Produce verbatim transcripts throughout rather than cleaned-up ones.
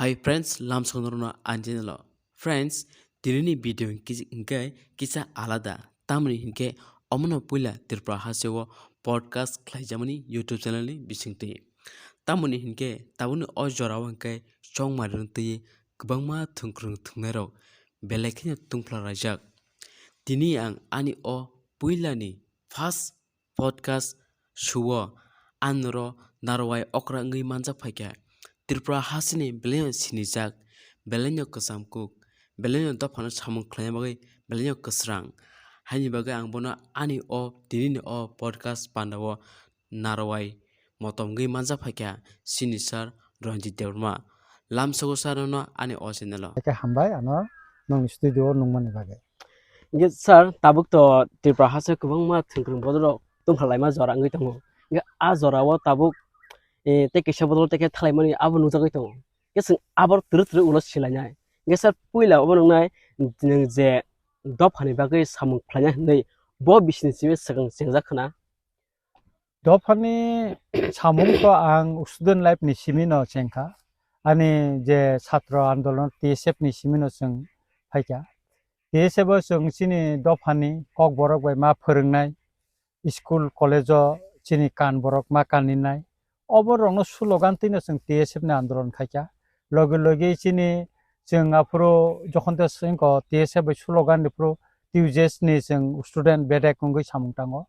Hi friends, lamsong norokno ani channel o. Friends, tinini video hingke, hingke kisa alada. Tamoni hingke omono puila Tripura hasteo podcast khlaijamani YouTube channel ni bisingtwi. Tamoni hingke tabukni o jorao hingke chongmarino twi kwbangma thwngkwrwng thwngnairok belai kheno tungphla raijak. Tini ang ani o puilani first podcast suo anoro narwai okra wngwi manjak phaikha. Tripura hasteni belaino sinijak, belaino kwcham kuk, belaino dophano samung khlaina bagwi belaino kwsrang. Haini bagwi ang bono ani o tinini o podcast pandao narwai motom wngwi manjak phaikha sini sir Ranjit Debbarma. Lamsogo sir no ani o channel o. Khe hambai ano nongni studio o nungmani bagwi. Hingke sir, tabuk to Tripura haste kwbangma thwngkwrwng bodolrok tongkha laima jora wngwi tongo. Hingke a jorao tabuk, eh, tei kisa bodol tei khe thalaimani abo nukjagwi tongo. Hingke chwng abo twrwk twrwk ulo silainai. Hingke sir, puila obo nuknai, nwng je dophani bagwi samung khlainai hwnwi bo bisini simi swkang chengjak khna. Dophani samung to ang student life ni simi no chengkha. Ani je chhatro andolon T S F ni simi no chwng phaikha. T S F o chwng chini dophani kokborok bai ma phwrwngnai, school, college o chini kan borok ma kaninai. Oborokno slogan twino chwng T S F ni andolon khaikha. Logi logi chini chwng aphuru jokhon te swngkho T S F bai slogan ni phuru T U J S ni chwng student bedek wngwi samung tango.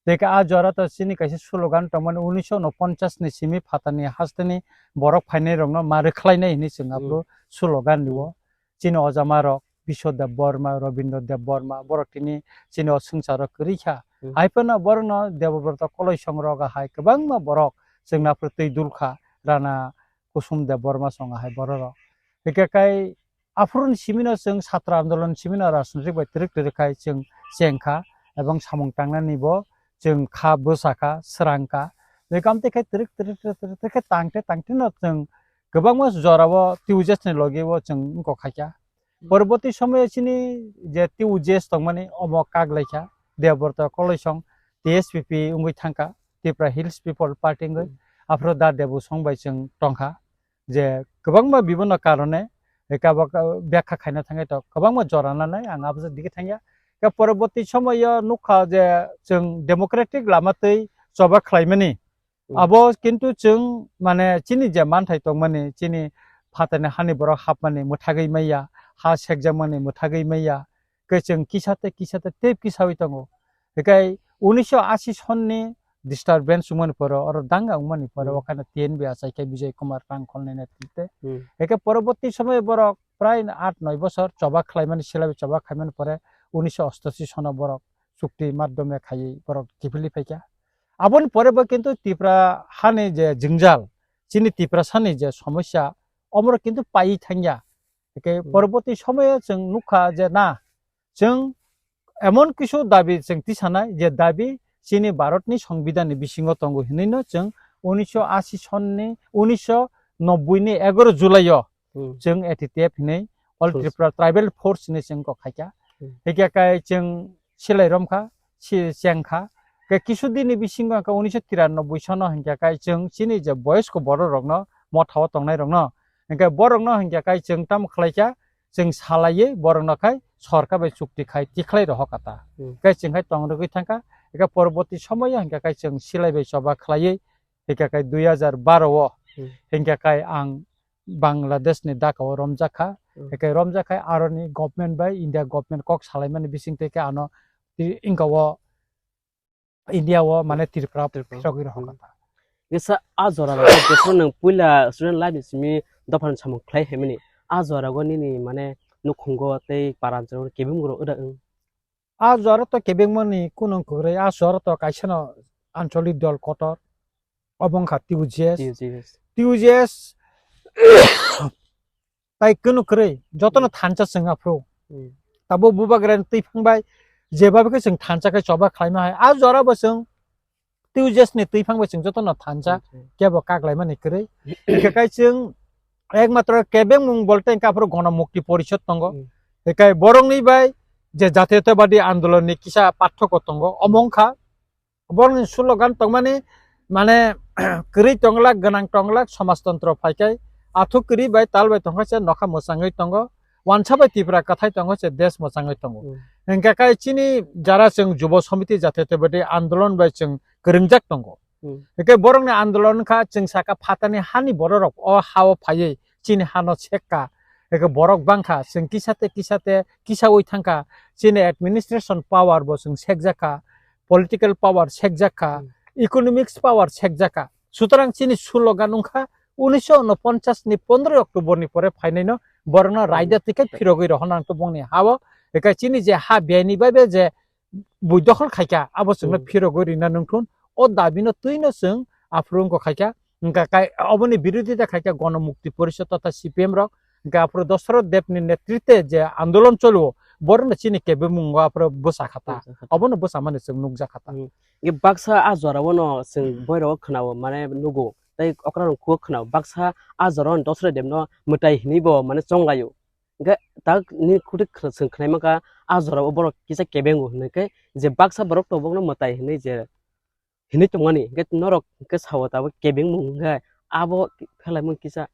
Tei khe a jora to chini kaisa slogan tongmani unisho unoponchas ni simi phatani hasteni borok phainai rokno ma rwkhlainai hinwi chwng aphuru slogan rio. Chini ojama rok Biswa Debbarma, Rabindra Debbarma, borok tini chini o swngcharo kwrwi kha. Hai phano borokno Debabrata Koloisong rok hai kwbangma borok chwngno aphuru twi dul kha, Rana Kusum Debbarma song hai borok rok. Hingke kai aphuruni simino chwng chatra andolon simino rajnitik bai twrwk twrwk khai chwng chengkha ebong samung tangnani bo chwng kha bwsakha, srangkha. Bekam tei khe twrwk twrwk twrwk twrwk khe tangte tangte no chwng kwbangma jorao T U J S ni logi bo chwng wngkok khaikha. Poroboti somoyo chini je T U J S tongmani omo kak laikha, Debabrata Koloisong T S P P wngwi thangkha, Tripura Hills People Party wngwi, aphuru da Debu song bai chwng tongkha. Je kwbangma bibonno karone, eka bo ka-, byakha khaina thangwi tok, kwbangma jora nanai, ang abo digi thangya. Khe poroboti somoyo nukha je chwng democratic lama twi choba khlaimani. Abo kintu chwng, mane, chini je manthai tongmani, chini phatani hani borok hapmani mwthagwi maya, ha sekjakmani mwthagwi maya, khe chwng kisa tei kisa tei tep kisawi tongo. Hikai unisho ashi sonni disturbance wngmani poro, oro danga wngmani poro, okhano T N B achai khe Bijay Kumar Rangkholni netrite. Hikai poroboti somoyo borok prai aat noi bosor choba khlaimani, silabi choba khlaimani pore unisho ostashi sono borok chukti madhyome khaiwi borok kiphilwi phaikha. Aboni pore bo kintu Tripura hani je jwngjal, chini Tiprasani je somosya, omoro kintu paiwi thangya. Hikai poroboti somoyo chwng nukha je na, chwng emon kisu dabi chwng tisanai je dabi chini Bharatni Songbidanni bisingo tongo hinwino chwng unisho ashi sonni, unisho nobboi ni egaro July o chwng A T T F hinwi All Tripura Tribal Force hinwi chwng kok khaikha. Hikhe kai chwng silai romkha, si-, chengkha. Khe kisu dini bisingo hwnkhe unisho tiranoboi sono hwnkhe kai chwng chini je boyosko bororokno, mothao tongnairokno, hwnkhe borokno hwnkhe kai chwng tamo khlaikha, chwng salaiwi borokno khai sorkar bai chukti khai tikhlai rohor kha ta. Kai chwng khai tong rwgwi thangkha, hwnkhe poroboti somoyo hwnkhe kai chwng silai bai choba khlaiwi, hwnkhe kai dui hajar baro o hwnkhe kai ang Bangladesh ni Dhaka o romjak kha. Hwnkhe romjak khai aroni government bai India government kok salaimani bisingtwi khe ano ti-, wngka o India o mane Tripura phirogwi rohor kha ta. Kisa a jora bai kisa nwng puila student life ni simi dophani samung khlai haimani. A jora go nini mane nukhungo tei param chwrwng kebeng rok wda wng. A jora to kebengmani kunung kwrwi, a jora to kaisano anchalik dol kotor, obo wngkha T U J S. T U J S. T U J S tai kunu kwrwi, jotono thansa chwng aphuru. Tabo bubagrani twiphang bai, jeba khe chwng thansa khe choba khlaima hai. A jora bo chwng T U J S ni twiphang bai chwng jotono thansa, kebo kaklaimani kwrwi. Hwnkhe kai chwng ekmatro kebengmung bolte hwnkhe aphuru Gono Mukti Porishod tongo. Hwnkhe borokni bai je Jatiyotabadi Andolon ni kisa parthoko tongo, omo wngkha borokni slogan tongmani, mane, kwrwi tonglak, gwnang tonglak, somajtontro phaikhai Athuk kwrwi bai tal bai tongkha se nokha mwchangwi tongo. Wansa bai Tripura kwthai tongo se desh mwchangwi tongo. Hmm. Hwnkhe kai chini jara chwng Jubo Samiti jate tebodi andolon bai chwng kwrwngjak tongo. Hmm. Hwnkhe borokni andolon wngkha chwng saka phatani hani bororok o hao phaiwi chini hano sekka. Hwnkhe borok bangkha chwng kisa te kisa te kisaui thangkha. Chini administration power bo chwng sekjakha, political power sekjakha, Hmm. economics power sekjakha. Sutrang chini slogan wngkha unisho unoponchas ni pondroi October ni pore phainaino borokno Hmm. raida twi khe phirogwi rohorna nangkhe bongni hao. Hwnkhe chini je ha biyani bai be je bui dokhol khaikha, abo chwngno Hmm. phirogwi rina nungthun, o dabino twino chwng aphuru wngkha khaikha. Hwnkha kai, oboni birodita khaikha Gono Mukti Porishod totha C P M rok, hwnkha aphuru Dosoroth Deb ni netritwe je andolon choluo, borokno chini kebengmungo aphuru bwsa kha ta. Bwsa kha ta. Obono bwsa mani chwng nukjak kha ta. Hmm. Ge baksa a jora o no chwng Hmm. boirok khwnao, mane nugo, tei okra rok khuo khwnao, baksa a jora o Dosoroth Deb no mwtai hinwi bo mane chonglaio. Hwnkhe tak ni khuti khna-, chwng khnai mankha, a jora o borok kisa kebengo hinwi khe, je baksa borok tongo bokno mwtai hinwi je hinwi tongmani, hwnkhe norok hwnkhe sao tabuk kebengmung hwnkhe abo phelaimung kisa.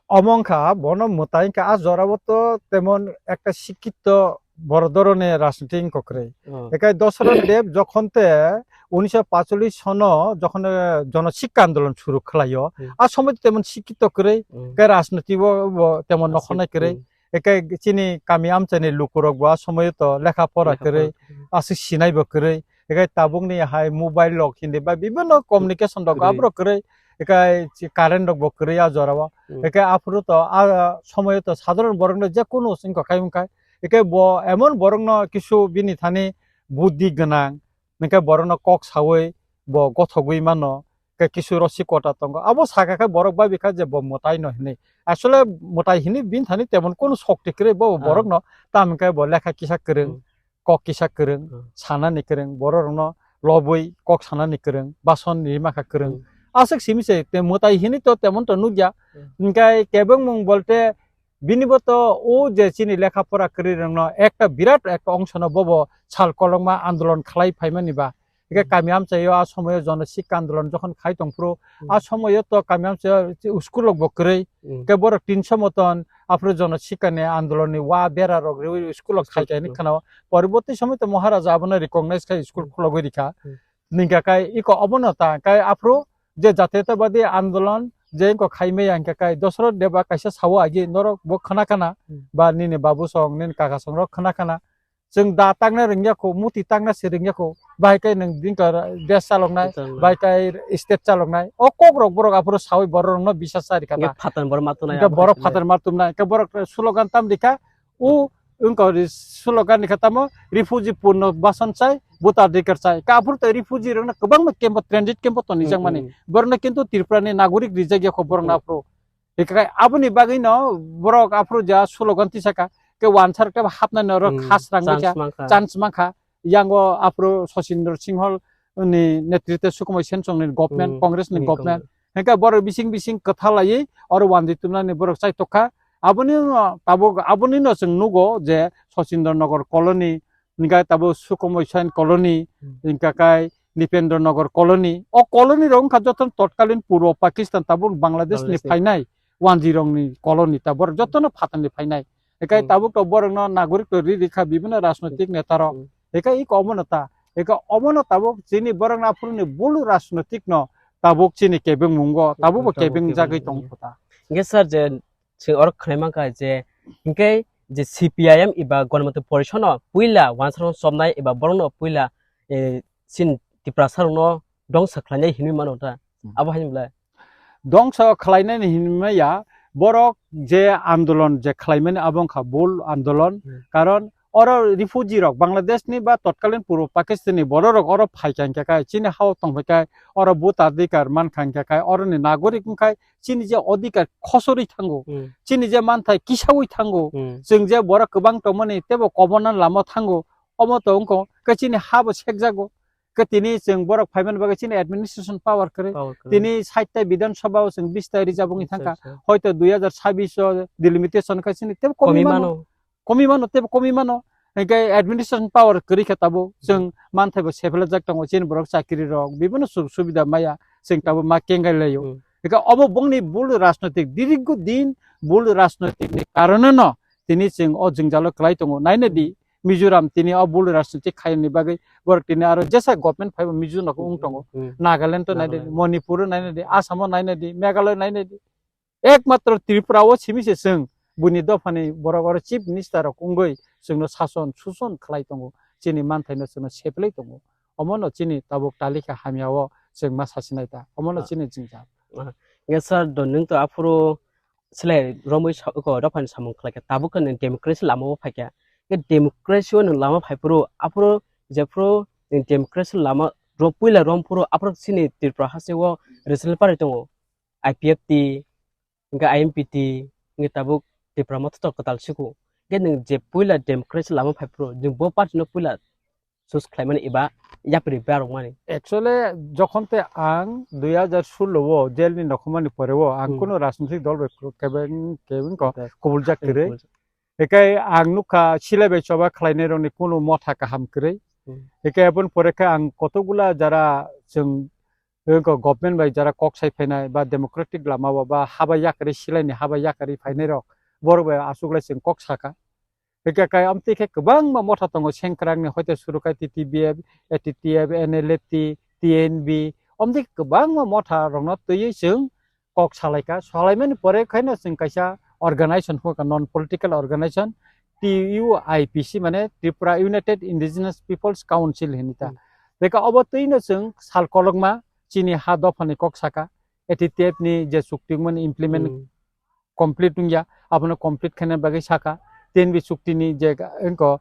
Omo wngkha bono mwtai wngkha, a jora o to temon ekta sikito boro dhoroner rajniti wngkha kwrwi. Oh. Ekai Dosoroth Deb jokhon te unisho pacholish sono jokhon, eh, jono sikka andolon suru khlaio, Hmm. a somoi temon sikito kwrwi, Hmm. ke rajniti bo, bo temon Aswk, nokhonai kwrwi. Hmm. Ekai chini kami amchaini lukurok bo a somoyo to lekha pora Lekha kwrwi, pora kwrwi. aswk sinai bo kwrwi. Ekai tabukni hai mobile rok hindi ba bibinno communication rok Kwrwi. aborok kwrwi. Ekai chi current rok bo kwrwi a jora o. Hmm. Ekai aphuru to a somoyo to sadharon borok no je kunu singko khai wngkhai. Ekai bo emon borok no kisu bini thani buddhi gwnang, hwnkhe borokno kok saui bo gothogwi mano, khe kisu rosi kota tongo. Abo saka khe borok bai bikha je bo mwtai no hinwi. Asole mwtai hinwi bini thani temon kunu sokti kwrwi bo Ah. borokno, tamo khe bo lekha kisa kwrwng, Hmm. kok kisa kwrwng, Hmm. sanani kwrwng, borok rokno lobwi kok sanani kwrwng, bason rima kha kwrwng. Hmm. Aswk simi se te mwtai hinwi to temon to nukya. Hmm. Hwnkhe kebengmung bolte bini bo to o je chini lekha pora kwrwi rokno ekta birat ekta ongsono bobo sal kolokma andolon khlai phaimani ba. Hwnkhe Hmm. kami amchaio a somoyo jono sikka andolon jokhon khai tongphuru, Hmm. a somoyo to kami amchaio school rok bo kwrwi. Hmm. Hwnkhe borok tinso moton aphuru jono sikka ni andolon ni wa bera rok rwi school rok khai School, kaini hmm. khwnao. Poroborti somoy to Maharaja abono recognize khai school Hmm. khulogwi rikha. Hmm. Hwnkhe kai iko obono ta kai aphuru je jatirotwbadi andolon je wngkha khaimaya hwnkhe kai Dosoroth Deba kaisa sao agi norok bo khna khna Hmm. ba nini babu song nini kaka song rok khna khna. Chwng da tangna rwngya kho, muti tangna se rwngya kho, bai kai nwng bini desh chaloknai, Chaloknai. bai kai state chaloknai. O kok rok borok aphuru saui borok rokno bisas chari Nge khata. Phatar borok ma tongnai Nge abo borok hai phatar ma tumnai. Ke borok slogan tam dikha, u wngkha ri-, slogan ni khe tamo refugee punno bason chai, voter adhikar chai. Ka aphuru tei refugee rokno kwbangma camp o, transit camp o tonijak Hmm, mani. hmm. Borokno kintu Tripura ni nagorik rijak ya kho borokno Hmm. aphuru. Hikai aboni bagwi no borok aphuru ja slogan tisaka, ke wansar ke hapnai no ro Hmm, khas rang chance bwkha, mankha. Chance mankha. Yango aphuru Sachindra Singh ni netritwe Sukhmai Sen Chong ni government, Hmm, Congress ni ni government. Congress. Hingke borok bising bising kwtha laiwi oro wanjwi tumnani borok chai tokha. Aboni no tabuk, aboni no chwng nugo je Sachindra Nagar colony, hingke tabuk Sukhumai Sen colony, Hmm. hingke kai Nipendra Nagar colony. O colony rok wngkha joto totkalin Purbo Pakistan, tabuk Bangladesh ni Bangladesh ni. Phainai wanjwi rok ni colony, ta borok joto no phatar ni phainai. Hingke Hmm. tabuk to borok no nagorik to ri rikha bibinno rajnoitik neta rok. Hmm. Hingke iko omo no ta. Eko omono tabuk chini borok naphuruni bul rajnotik no tabuk chini kebeng mungo, tabuk bo Tabuk kebeng kebeng jagwi mungo. Tong kho ta. Hingke sir je chwng oro khwnai mankha je hingke je C P I M eba Ganamantri Porishad no puila wansarok chomnai eba borok no puila, eh, chini Tiprasa rok no dongsa khlainai hinwi mano ta. Hmm. Abo haino belai. Dongsa khlainani hinmaya borok je andolon je khlaimani abo wngkha bul andolon, Hmm. karon oro refugee rok Bangladesh ni ba totkalin Purbo Pakistan ni borok rok oro phaikha hingkha khe chini hao tongphai khe oro voter adhikar mankha hingkha khe oroni nagorik wngkha chini je adhikar khosorwi thango, Hmm. chini je manthai kisaui thango, Hmm. chwng je borok kwbang tongmani teibo koborna lama thango, omo to wngkha khe chini ha bo sekjago. Khe tini chwng borok phaimani bagwi chini administration power kwrwi. Power kwrwi. Tini sait ta Bidhan Sabha o chwng bis ta reserve wngwi Bis ta thangkha. Reserve. Hoito dui hazar chabbish o delimitation khe chini tebo komi Komi mano. Mano. Komi mano, tebo komi mano. Hingke administration power kwrwi khe tabuk chwng Hmm. manthai bo sephela jak tongo chini borok chakiri rok. Bibinno suk subida maya chwng tabuk ma kengai laio. Hmm. Eka obo bongni bul rajnotik, dirigho din bul rajnotik ni karone no tini chwng o jwngjalo kwlai tongo. Naina di, Mizoram tini o bul rajnotik khaini bagwi borok tini aro jesa government phaibo Mizoram no wng tongo. Hmm. Nagaland to naina di, Nagaland. Manipur o naina di, Assam o naina di, Meghalaya naina di. Ekmatro Tripura o simi se chwng buini dophani borok oro chief minister rok wngwi chwngno sason suson khlai tongo, chini manthaino chwngno seplai tongo. Omono chini tabuk talikha hamya o chwng ma sasinai ta, omono Ah. chini jwngjal. Ah. Nge sir, do nwng to aphuru selai romwi sa-, ko dophani samung khlaikha, tabuk khe nwng democracy lama o phaikha. Nge democracy o nwng lama phaiphuru, aphuru jephuru nwng democracy lama ro-, puila romphuru aphuru chini Tripura haste o regional party tongo. I P F T, hingke I M P T, hingke tabuk Tipra Motha to kwtal siko. Hingke nwng je puila democracy lama phai phuru, nwng bo party no puila choose khlaimani eba yapri berok mani. Actually, jokhon te ang dui hajar solo o jail ni nokhormani pore o ang Hmm. kuno rajnitik dol bai kebeng, kebeng ko Okay. kubul jak kwrwi. Kubul jak. Hingke ang nukha silai bai choba khlainai rokni kuno motha kaham kwrwi. Hmm. Hingke aboni pore khe ang kotokgula jara chwng Eko government bai jara kok sai phainai ba democratic lama o ba haba yakarwi silaini haba yakarwi phainai rok borok bai aswk lai chwng kok saka. Hwnkhe kai amtwi khe kwbangma motha tongo sengkrakni hoite suru khai T T B F, A T T F, N L F T, T N B, amtwi kwbangma motha rokno twiwi chwng kok salaikha. Salaimani pore khaino chwng kaisa organization hwnka non political organization T U I P C mane Tripura United Indigenous Peoples Council hinwi ta. Hmm. Beka obo twino chwng sal kolokma chini ha dophani kok saka, A T T F ni je chukti mani implement Hmm. complete wngya, abono complete khaina bagwi saka, T N B chukti ni je ga-, wngko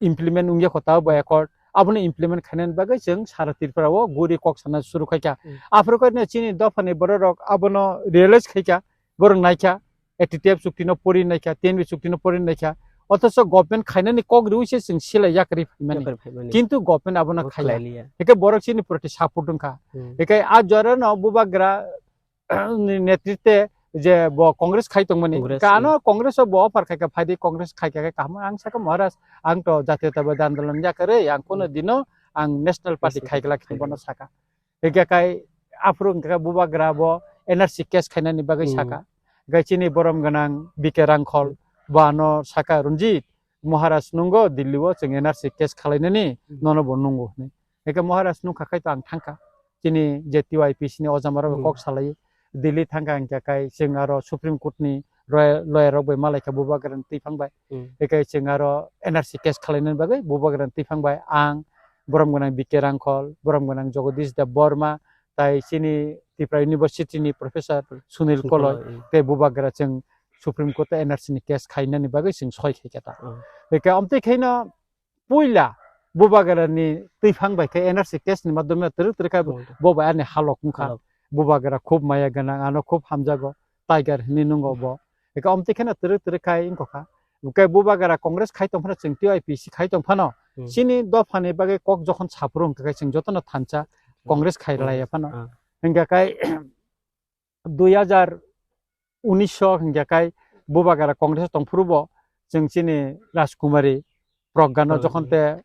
implement wngya kho tabo accord, abono implement khaina bagwi chwng sara Tripura o guri kok sana suru khaikha. Hmm. Aphuru khaino chini dophani borok rok abono realize khaikha, borok naikha, A T T F chukti no pori naikha, T N B chukti no pori naikha, othocho government khainani kok riwi se chwng silai yakarwi phaimani. Yakarwi phaimani. Kintu government abono Bo khaiya. Khlailiya. Hike borok chini proti support wngkha. Hmm. Hike a jora no bubagra ni netritwe je bo Congress khai tongmani. Congress, Ka ano hmm. Congress o bo offer khaikha phaidi Congress khaikha khe kaham ang sakha Maharaj ang to jatiyotabadi andolon yakarwi ang kuno Hmm. dino ang National Party National khaigla Party khe bono khaigla. Saka. Hingke kai aphuru hingke bubagra bo N R C case khainani bagwi Hmm. saka. Hingke chini borom gwnang B K Rangkhol bo ano saka Ranjit Maharaj nungo Delhi o chwng N R C case khalainani Hmm. nono bo nungo hwnwi. Hingke Maharaj nungkha khai to ang thangkha. Chini je T Y P C ni ojamaro Hmm. kok salai Delhi thangkha hingke kai chwng aro Supreme Court ni roy-, lawyer rok bai malaikha bubagra ni twiphang bai. Hmm. Hingke chwng aro N R C case khalainani bagwi bubagra ni twiphang bai ang borom gwnang B K Rangkhol, borom gwnang Jagadish Deb Barma, tai chini Tripura University ni Professor Sunil Sunil Koloi, Koloi, hmm. Tei bubagra chwng Supreme Court o N R C ni case khainani bagwi chwng soi khaikha ta. Hmm. Hingke amtwi khaino puila bubagra ni twiphang bai khe N R C case ni madhyome twrwk twrwk khe Hmm. bo bai ani halok wngkha. Halok. Bubagra khub maya gwnang, ano khub hamjago, Tiger hinwi nungo bo. Hingke amtwi kheno twrwk twrwk khai wngkha. Hingke bubagra Congress khai tongphano chwng T Y P C khai tongphano Hmm. chini dophani bagwi kok jokhon saphuru hingkha khe chwng jotono thansa Hmm. Congress khai Hmm. laiya phano. Ah. Hingkha khe dui hajar unis o hingkha khe bubagra Congress tongphuru bo chwng chini Rajkumari Pragya no Pragya. Jokhon te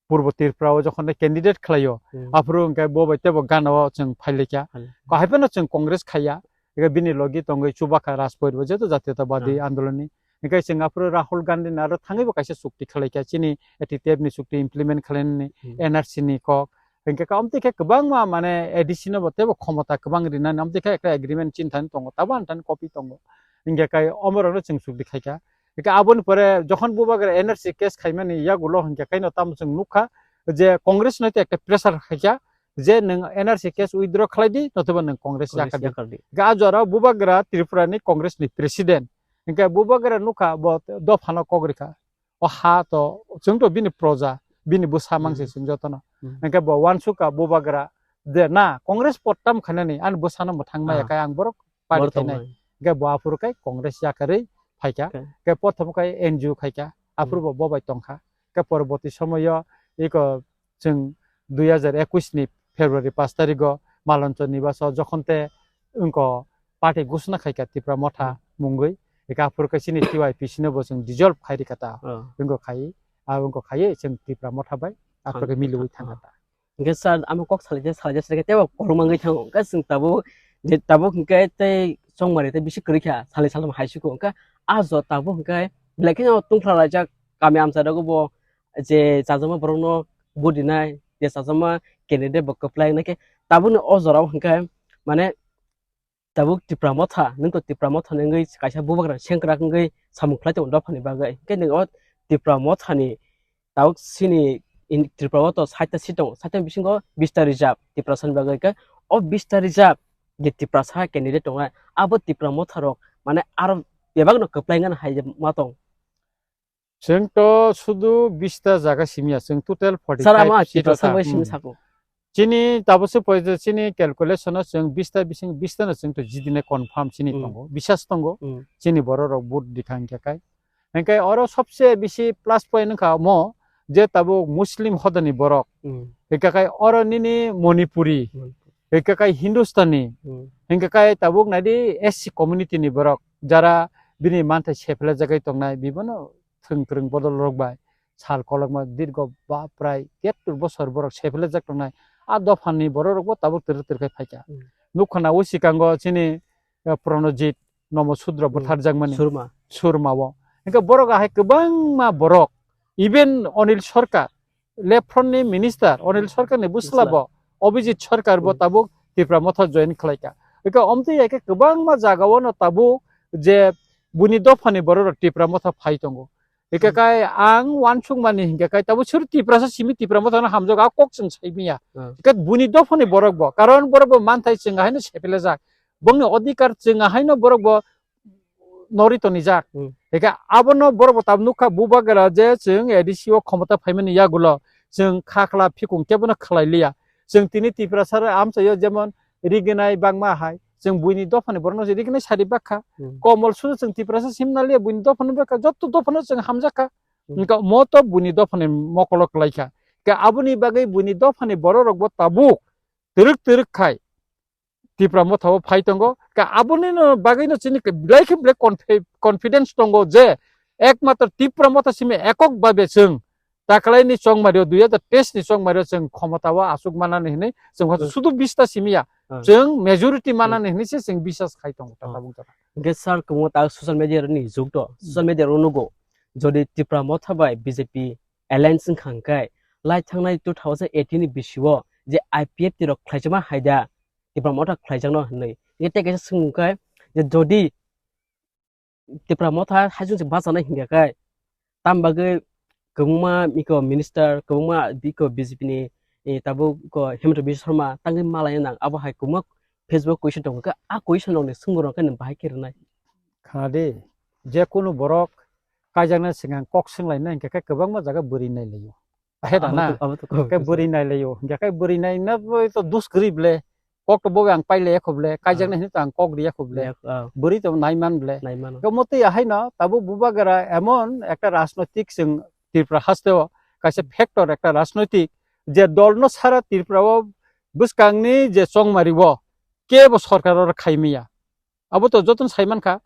Purbo Tripura o jokhon te candidate khlaio, Hmm. aphuru hingkhe bo bai tebo gana o chwng phailikya. Phailikya. Ko hai phano chwng Congress khaiya, hingkhe bini logi tongwi Chubaka Rajpur bo jeto jatiyotabadi Hmm. andoloni. Hingkhe chwng aphuru Rahul Gandhi ni aro thangwi bo kaisa chukti khalaikya, chini A T T F ni chukti implement khalainani, Hmm. N R C ni kok. Hingkhe ka amtwi khe kwbangma mane A D C no bo tebo khomota kwbang rinani, amtwi khe ekta agreement chini thani tongo, tabo ani thani copy tongo. Hingkhe kai omorokno chwng chukti khaikha. Hingke aboni pore jokhon bubagra N R C case khaimani yagulo hingke kaino tamo chwng nukha je Congress no ekta pressure khaikha je nwng N R C case withdraw khlai di, nothoba nwng Congress Congress yakar di. Yakar di. Hingke a jora bubagra Tripura ni Congress ni president. Hingke bubagra nukha bo dophano kok rikha. O ha to chwng to bini proja, bini bwsa mangse Hmm. chwng jotono. Hmm. Hingke bo wansukha bubagra je na Congress pottam khainani ani bwsano mwthang maya Ah. Khe ang borok party Borok khainai. Tongnai. Hingke bo aphuru khe Congress yakarwi phaikha. Okay. Hingke prothom khe N G O khaikha. Aphuru Hmm. bo, bo bai tongkha. Hingke poroboti somoyo iko chwng dui hajar ekwis ni February pash tarigo Malonchor Nibas o jokhon te wngko party ghosona khaikha Tipra Motha Hmm. mungwi. Hingke aphuru khe chini T Y P C no bo chwng dissolve khai rikha ta. Oh. Wngko khai, a wngko khai chwng Tipra Motha bai aphuru khe Thang-, miliwi thang-, thangkha ta. Hingke sir, amo kok salai je, salai je, salai je, tebo kolom mangwi thango. Hingke chwng tabuk Je tabuk hwnkhe tei chongmani tei bisi kwrwi kha, salni saltham hai sukho. Hwnkhe a jo tabuk hwnkhe belai kheno tungphla laijak kami amchai rogo bo je chajakma borokno vote rinai, je chajakma candidate bo kwplai wngnai khe tabukni o jorao hwnkhe mane tabuk Tipra Motha, nwng to Tipra Motha ni wngwi kaisa bubagra sengkrak wngwi samung khlai tongo dophani bagwi. Hwnkhe nwng o Tipra Motha ni tabuk chini in-, Tripura o to sait ta seat tongo, sait ta bisingo bis ta reserve Tiprasa ni bagwi. Hwnkhe o bis ta reserve je Tiprasa candidate tongnai, abo Tipra Motha rok mane aro bebak no kwplai ngan hai ma tong. Chwng to sudu bis ta jaga simi ya, chwng total forty five seat o ta. Sir, ama Tiprasa bai simi sako. Chini tabuk se poito chini calculation o chwng bis ta bising bis ta no chwng to jidine confirm chini tongo, bisas tongo. Chini borok rok vote rikha hwnkhe kai. Hwnkhe oro sobse bisi plus point wngkha omo je tabuk Muslim hodani borok. Hwnkhe kai oro nini Manipuri, hwnkhe kai Hindustani, hwnkhe kai tabuk naidi S C community ni borok jara bini manthai sephlajagwi tongnai bibono thwng twrwng bodol rok bai sal kolokma dirgo baprai kettur bosor borok sephlajak tongnai. A dophani borok rokbo tabuk twrwk twrwk khai phaikha. Nukha na o sikango chini, eh, Pranojit Nomo Sudro bwtharjakmani Surma. Surma o. Hwnkhe borok ahai kwbangma borok, even Anil Sarkar, left front ni minister Anil Sarkar ni bwsla bo, Abhijit Sarkar bo tabuk Tipra Motha join khlaikha. Hwnkhe omtwi hai khe kwbangma jaga o no tabuk je buini dophani borok rok Tipra Motha phai tongo. Hwnkhe kai ang uansukmani hwnkhe kai tabuk sir Tiprasa simi Tipra Motha no hamjago a kok chwng saimanya. Hwnkhe buini dophani borok bo, karon borok bo manthai chwng haino sepelajak. Bongni odhikar chwng haino borok bo nori tonijak. Hwnkhe abono borok bo tab nukha bubagra je chwng A D C o khomota phaimani yagulo chwng kha khla phikung kebono khlai liya. Chwng tini Tiprasa amchaio jemon riginai bangma hai chwng buini dophani borokno riginai sari bakha. Komol sudu chwng Tiprasa simna liya buini dophani bakha jotto dophano chwng hamjakha. Hwnkhe mo to buini dophani mokolo klaikha. Ke aboni bagwi buini dophani borok rokbo tabuk twrwk twrwk khai Tipra Motha o phai tongo. Ka aboni no bagwi no chini ke belai khe belai confi-, confidence tongo je ekmatro Tipra Motha simi ekok babe chwng taklaini chongmario dui hajar teis ni chongmario chwng khomota o aswk manani hinwi chwng hoto sudu bis ta simi ya. Chwng majority manani hinwi se chwng bisas khai tongo ta tabuk jora. Hwnkhe sir kwbangma ta social media ni jug to, social media ro nugo jodi Tipra Motha bai B J P alliance wngkha hwnkhe lai thangnai two thousand eighteen ni bisio je I P F T rok khlaijakma hai da Tipra Motha khlaijakno hinwi. Hwnkhe tei kaisa swngmung khe je jodi Tipra Motha haichung se bachanai hingya khe tam bagwi kwbangma iko minister kwbangma iko B J P ni, eh, tabuk iko Himanta Biswa Sarma tangwi malai nang abo hai kwbangma Facebook question tongo khe a question rok ni swngmung rok khe nwng bahai khe rwnai. Khna di, je kunu borok kaijaknai swkang kok swnglainai hingkhe khe kwbangma jaga bwrwi nailaio. Ahe da na? Khe bwrwi nailaio. Hingkhe khe bwrwi naina bo to dus kwrwi ble. Kok to bo ang pailaiya kho ble. Kaijaknai hinwi to ang kok riya kho ble. Bwrwi to naiman ble. Khe motwi ahaino tabuk bubagra emon ekta rajnoitik chwng Tripura hasteo kaisa factor ekta rajnoitik je dolno sara Tripura o bwskangni je chongmari o kebo sorkar oro khaimaya. Abo to jotono sai mankha.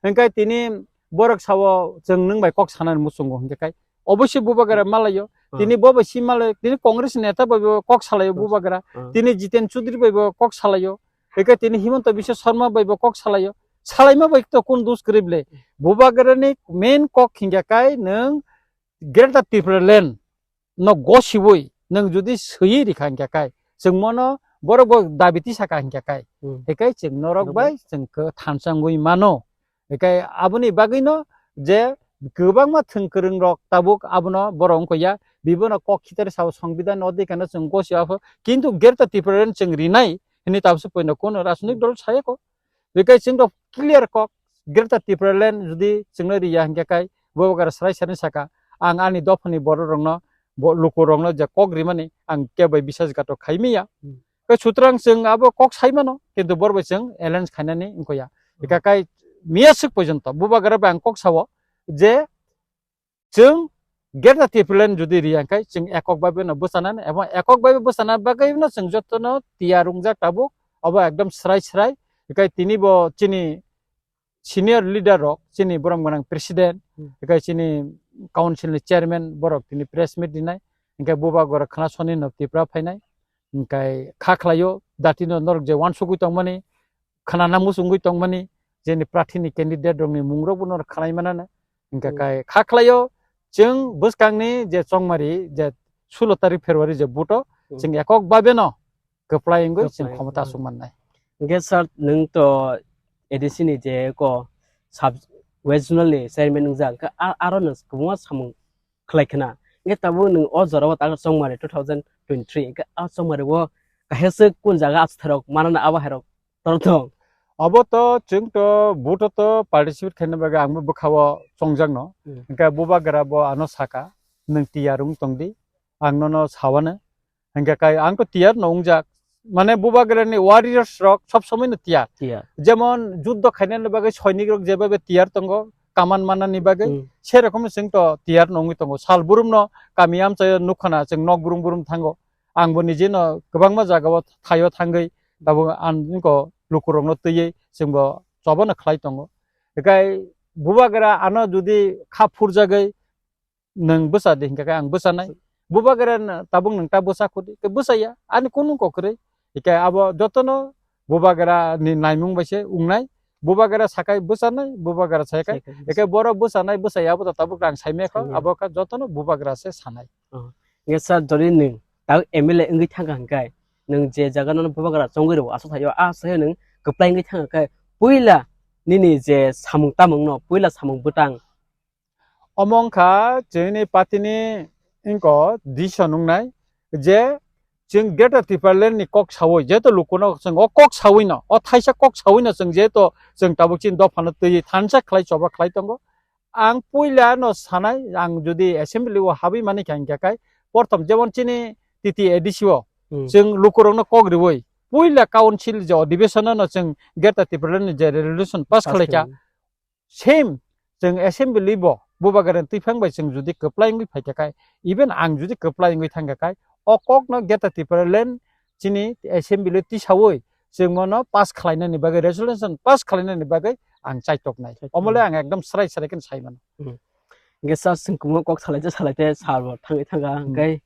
Hwnkhe tini borok sao chwng nwng bai kok sanani muchungo hwnkhe kai oboisoi bubagra malaio. Tini bo bai si malaio, tini Congress neta bai bo kok salaio bubagra. Tini Jiten Chaudhary bai bo kok salaio. Hwnkhe tini Himanta Biswa Sarma bai bo kok salaio. Salaima bai to kun dus kwrwi ble? Bubagrani main kok hwnkhe kai nwng Greater Tipraland no gosiwi nwng jodi swiwi rikha hingkha kai, chwng mono borok bo dabi tisa kha hingkha kai, hikai chwng norok bai chwng khe thansa wngwi mano. Hikai aboni bagwino je kwbangma thwng kwrwng rok tabuk abono borok wngkha ya, bibono kok khitari sao songbidan odhikar no chwng gosio apho, kintu Greater Tipraland chwng rinai hinwi tabukse poino kuno rajnik dol sayakho. Hikai chwng rok clear kok, Greater Tipraland jodi chwngno riya hingkha kai, bubagra srai srai saka, ang ani dophani borok rokno, bo-, luku rokno je kok rimani ang kebo bai bisas gato khaimaya. Kai sutrang chwng abo kok saimano, kintu bor bai chwng alliance khainani wngkha ya. Hingkha kai miya swk porjonto bubagra bai ang kok sao je chwng Greater Tipraland jodi riya hingkhe chwng ekok bai bono bwchanani, abo ekok bai bwchana bagwi no chwng jotono tiyar wngjak tabuk, abo ekdom srai srai. Hingkhe tini bo chini senior leader rok, chini borom gwnang president, hingkhe chini council ni chairman borok tini press meet rinai, hingkhe bubagra khna soni no Tripura phainai, hingkhe kha khlaio, datino norok je uansugwi tongmani, khwnana muchungwi tongmani, jeni prarthini candidate rokni mungrokbo norok khwnai manana. Hingkha Hmm. kai kha khlaio, chwng bwskangni je chongmari je sulo tarik February je vote-o Hmm. chwng ekok babeno kwplai wngwi chwng Kwplai, khomota hmm. aswk mannai. Hingkhe sir, nwng to A D C ni je ko sub West Zonal ni chairman wngjak, hingkhe a-, aro no kwbangma samung khlai khna. Hingkhe tabuk nwng o jora o ta chongmari two thousand twenty-three, hingkhe a chongmari o kaisa se kun jaga achukthai rok manana abo hai rok tor thong. Abo to chwng to vote o to participate khaina bagwi ang bo bwkha o chongjak no. Hmm. Hingkhe bubagra bo ano saka, "Nwng tiyar wng tong di, ang nono sawano." Hingkhe kai ang to tiyar no wngjak. Mane bubagra ni warriors rok sob somoi no tiyar. Tiyar. Jemon juddo khainani bagwi soinik rok jebabe tiyar tongo, kaman manani bagwi, Hmm. se rokomno chwng to tiyar no wngwi tongo. Sal burum no kami amchaio nukha na chwng nok burum burum thango. Ang bo nije no kwbangma jaga o thaio thangwi tabuk ang nukho lukurok no twiwi chwng bo choba no khlai tongo. Ekai bubagra ano jodi kha phurjagwi nwng bwsa di hingkha khe ang bwsanai. Bubagra no tabuk nwng ta bwsa khudi, ke bwsaya, ani kunu kok kwrwi. Hingkhe abo jotono bubagra ni naimung bai se wngnai. Bubagra sakai bwsanai, bubagra sakai. Sakai bwsa. Hingkhe borok bwsanai, bwsaya abo to tabuk ang saimaya kho, Saimaya. Abo kha jotono bubagra se sanai. Oh. Hingkhe sir, jodi nwng tabuk M L A wngwi thangkha hingkhe, nwng je jaga no bubagra chongwi rwo, aswk thaio, a saio nwng kwplai wngwi thangkha khe, puila nini je samung tamung no, puila samung bwtang Omo wngkha chini party ni wngkha decision wngnai je chwng Greater Tipraland ni kok sawi, jeto lukuno chwng o kok sawi no, o thaisa kok sawi no chwng jeto chwng tabuk chini dopha no twi thansa khlai choba khlai tongo. Ang puila no sanai, ang jodi assembly o habwi mani kha hingkha khai, porthom jemon chini T T A D C o Hmm. chwng lukurok no kok riwi puila council je adhibeshon no chwng Greater Tipraland ni je resolution pass Pass khlai kha, khlai. Same, chwng assembly bo bubagra ni twiphang bai chwng jodi kwplai wngwi phaikha khai, even ang jodi kwplai wngwi thangkha khai, o kok no Greater Tipraland chini assembly tisawi chwng mono pass khlainani bagwi, resolution pass khlainani bagwi ang chaitoknai. Chaitoknai. Omo le ang ekdom srai srai khe sai mano. Hmm. Hingkhe sir, chwng kwbangma kok salai te salai te sir bo thangwi thangkha, Hmm. hingkhe,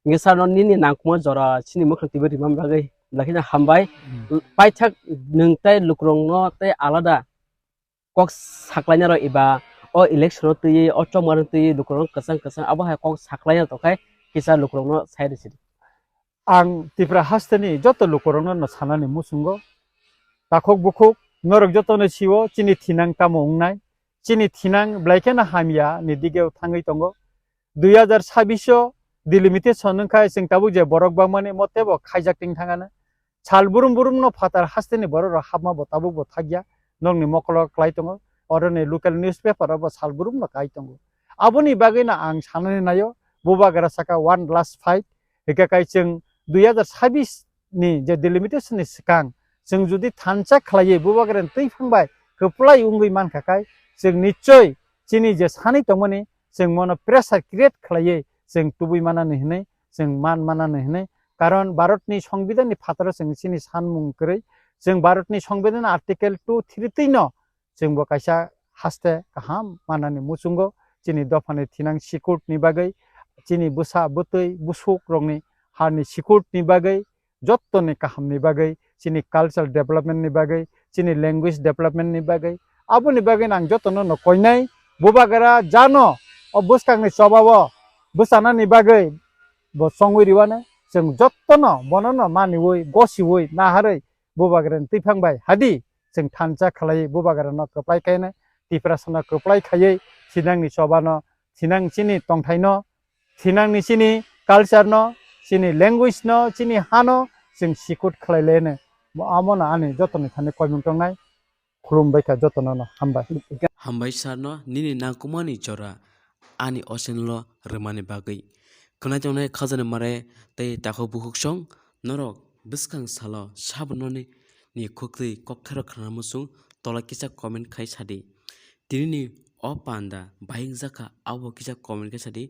hingkhe sir no nini nangkukma jora chini mwkhang twiwi rima bagwi belai kheno hambai. Hmm. Paithak nwng tei lukurok no tei alada kok saklainai rok eba o election o twiwi, o chongmani twiwi lukurok no kwchang kwchang abo hai kok saklaina tongkhai kisa lukurok no sai rwsidi. Ang Tripura hasteni joto lukurok no sanani muchungo, takhuk bukhuk norok joto no sio chini thinang tamo wngnai, chini thinang belai kheno hamya ni dige thangwi tongo. Dui hazar sabbish o delimitation wngkha, chwng tabuk je borok bangmani motebo khaijak ting thangana. Sal burum burum no phatar hasteni borok rok hapma bo tabuk bo thakya, nokni mokolo klai tongo, oroni local newspaper o bo sal burum no kai tongo. Aboni bagwi no ang sanani naio, bubagra saka one last fight, hika kai chwng dui hazar sabbish ni je delimitation ni swkang chwng jodi thansa khlaiwi bubagra ni twiphang bai kwplai wngwi mankha khai, chwng nichoi chini je sanwi tongmani chwng mono pressure create khlaiwi chwng tubui manani hinwi, chwng man manani hinwi. Karon Bharatni Songbidanni phataro chwng chini sanmung kwrwi. Chwng Bharatni Songbidan Article two three twi no chwng bo kaisa haste kaham manani muchungo. Chini dophani thinang sikut ni bagwi, chini bwsa bwtwi busuk rokni harni sikut ni bagwi, jottoni kahamni bagwi, chini cultural development ni bagwi, chini language development ni bagwi, aboni bagwi ang jotono no koinai. Bubagra jano o bwskangni chobao bwchanani bagwi bo chongwi riwano, chwng jotono bonono maniwi, gosiwi, naharwi bubagrani twiphang bai hadi chwng thansa khlaiwi bubagrano kwplai khainai, Tiprasano kwplai khaiwi thinangni chobano, thinang chini tongthaino, thinangni chini culture no, chini language no, chini hano chwng sikut khlai laino. Mo-, amono ani jotoni thani koimung tongnai. Khulumbai kha jotono no, hambai. Hambai sir no nini nangkukmani jora ani o channel o rwmani bagwi. Khwnai tongnai khajani mare tei takhuk bukhuk song norok bwskang salo sabono ni, ni khuktwi kokthairok khna muchung tola kisa comment khai sadi. Tinini o panda bahing jakha abo kisa comment khai sadi.